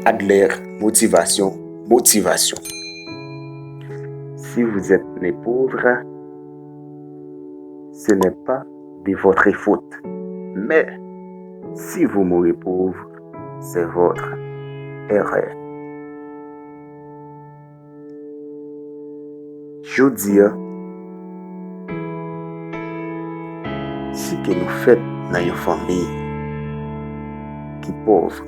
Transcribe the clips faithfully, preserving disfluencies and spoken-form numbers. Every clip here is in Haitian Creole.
Adler, motivation, motivation. Si vous êtes né pauvre, ce n'est pas de votre faute. Mais si vous mourrez pauvre, c'est votre erreur. Jodi a, si ke nou fèt nan yon fanmi ki pòv,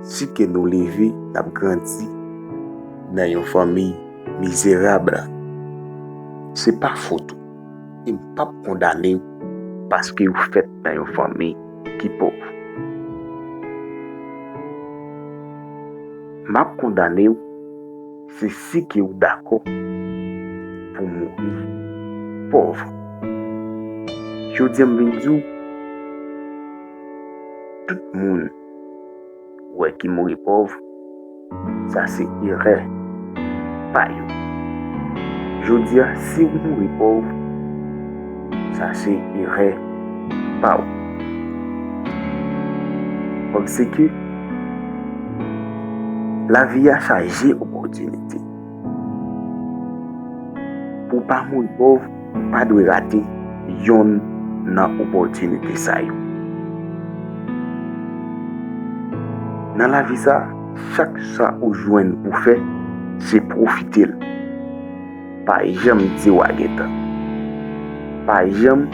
si ke nou leve, n ap grandi nan yon fanmi mizerab, se pa fòt ou. E m p ap kondane w paske w fèt nan yon fanmi ki pòv. M ap kondane w se si ke w dakò pou mouri pòv. Jodi a m vin di w, tout moun wè ki mouri pòv, sa se erè pa yo. Jodi a, si w mouri pòv, sa se erè pa w. Paske lavi a chaje opòtinite. Pou w pa mouri pòv, ou pa dwe rate yonn nan opòtinite sa yo. Nan lavi sa, chak sa ou jwenn pou fè, se pwofite l. Pa janm di w a gentan. Pa janm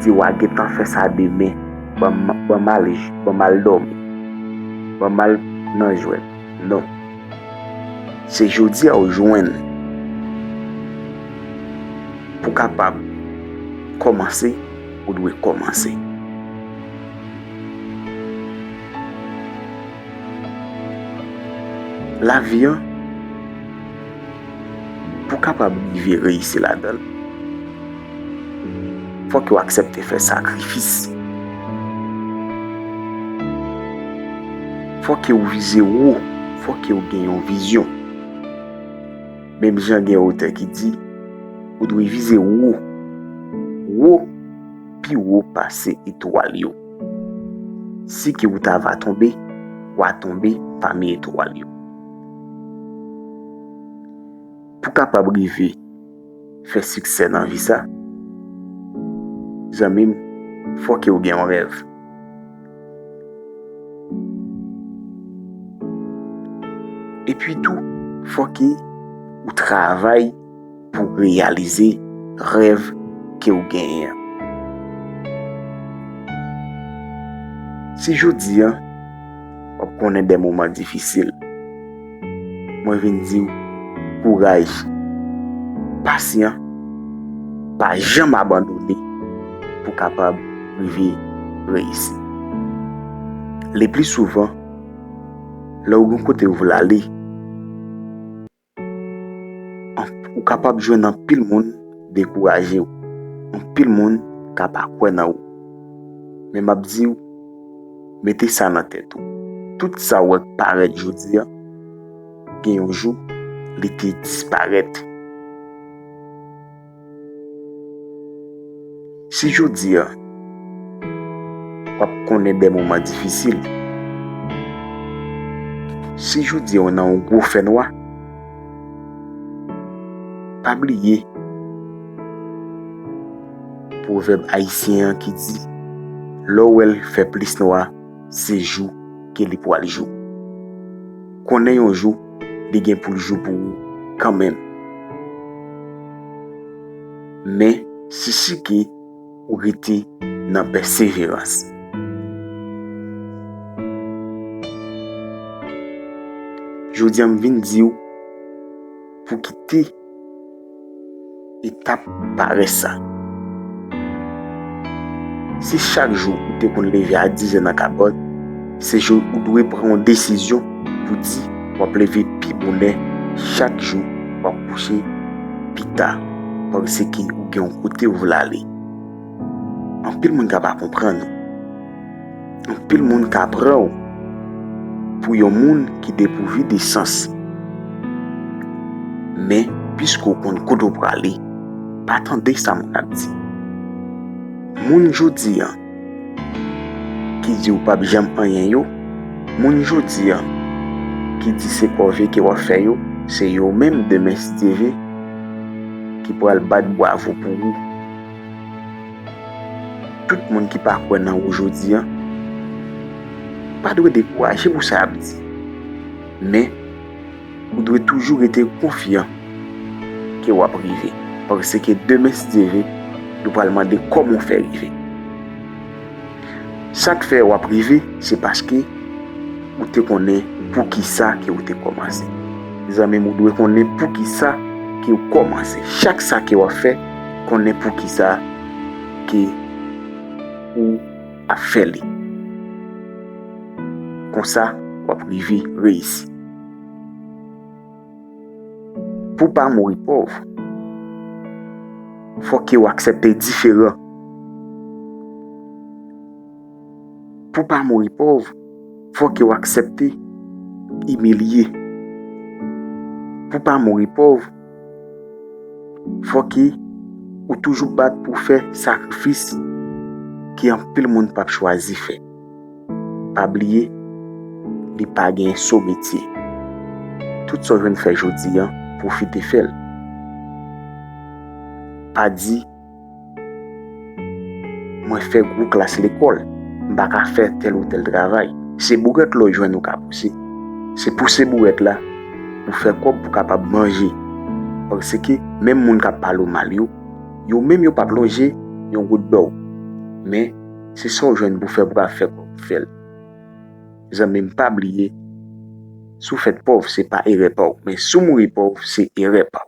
di w a gentan fè sa demen. Ban m, ban m al, ban m al dòmi. Ban m al nan jwèt. Non. Se jodi a ou jwenn. Pou w kapab kòmanse, ou dwe kòmanse. Lavi an, pou w kapab rive reyisi ladan l, fòk ou aksepte fè sakrifis. Fòk ou vize wo, fòk ou gen yon vizyon. Menm jan gen otè ki di, ou dwe vize wo. Wo, pi wo pase etwal yo. Si ke ou ta va tonbe, w a tonbe pami etwal yo. Pou kapab rive fè siksè nan vi sa, zanmi m, fòk ou gen yon rèv. Epi tou, fòk ou travay pou reyalize rèv ke w genyen an. Si jodi a, w ap konnen de moman difisil, mwen vin di w, kouraj, pasyan, pa janm abandone pou kapab rive reyisi. Le pli souvan, lè w gen kote w vle ale, an-, ou kapab jwenn anpil moun dekouraje w. Anpil moun ka pa kwè nan ou. Men m ap di w, mete sa nan tèt ou. Tout sa w wè k parèt jodi a, gen yon jou, li te disparèt. Si jodi a, w ap konnen de moman difisil, si jodi a w nan yon gwo fènwa, pa bliye pwovèb ayisyen an ki di, lè w wè l fè plis nwa, se jou ke li pral jou. Konnen yon jou, li gen pou l jou pou ou kanmenm. Men, si si ke ou rete nan pèseverans. Jodi a, m vin di w pou kite etap parès sa. Si chak jou ou te konn leve a dizè nan kabòt, se jou ou dwe pran yon desizyon pou di w ap leve pi bonè chak jou, w ap kouche pi ta, paske ou gen yon kote ou vle ale. Anpil moun ka pa konprann ou. Anpil moun ka pran w pou yon moun ki depouvi de sans. Men, piske w konn kote w prale, pa tande sa moun ap di. Moun jodi a, ki di w p ap janm anyen yo, moun jodi a ki di se kòve ke w ap fè yo, se yo menm demen si Dye vle ki pral bat bwavo pou ou. Tout moun ki pa kwè nan ou jodi a pa dwe dekouraje pou sa y ap di. Men, ou dwe toujou rete konfyan ke w ap rive. Paske demen, si Dye vle, yo pral mande kòman w fè rive. Sa k fè w ap rive, se paske ou te konnen poukisa ke ou te kòmanse. Zanmi m, ou dwe konnen poukisa ke ou kòmanse. Chak sa ke w ap fè, konnen poukisa ke ou ap fè li. Konsa, w ap rive reyisi. Pou w pa mouri pòv, fòk ke w aksepte diferan. Pou w pa mouri pòv, fòk ke w aksepte imilye. Pou w pa mouri pòv, fòk ke ou toujou bat pou w fè sakrifis ke anpil moun p ap chwazi fè. Pa bliye, li pa gen so metye. Tout sa w jwenn fè jodi a, pwofite fè l. Pa di, mwen fè gwo klas lekòl, m pa ka fè tèl ou tèl travay. Se bourèt la w jwenn ou ka pouse. Se pouse bourèt la pou fè kòb pou w kapab manje. Paske menm moun k ap pale w mal yo, yo menm yo p ap lonje yon goud ba w. Men, se sa w jwenn pou fè pou w ka fè kòb pou fè l. Zanmi m, pa bliye, si w fèt pòv, se pa erè pa w. Men si w mouri pòv, se erè pa w.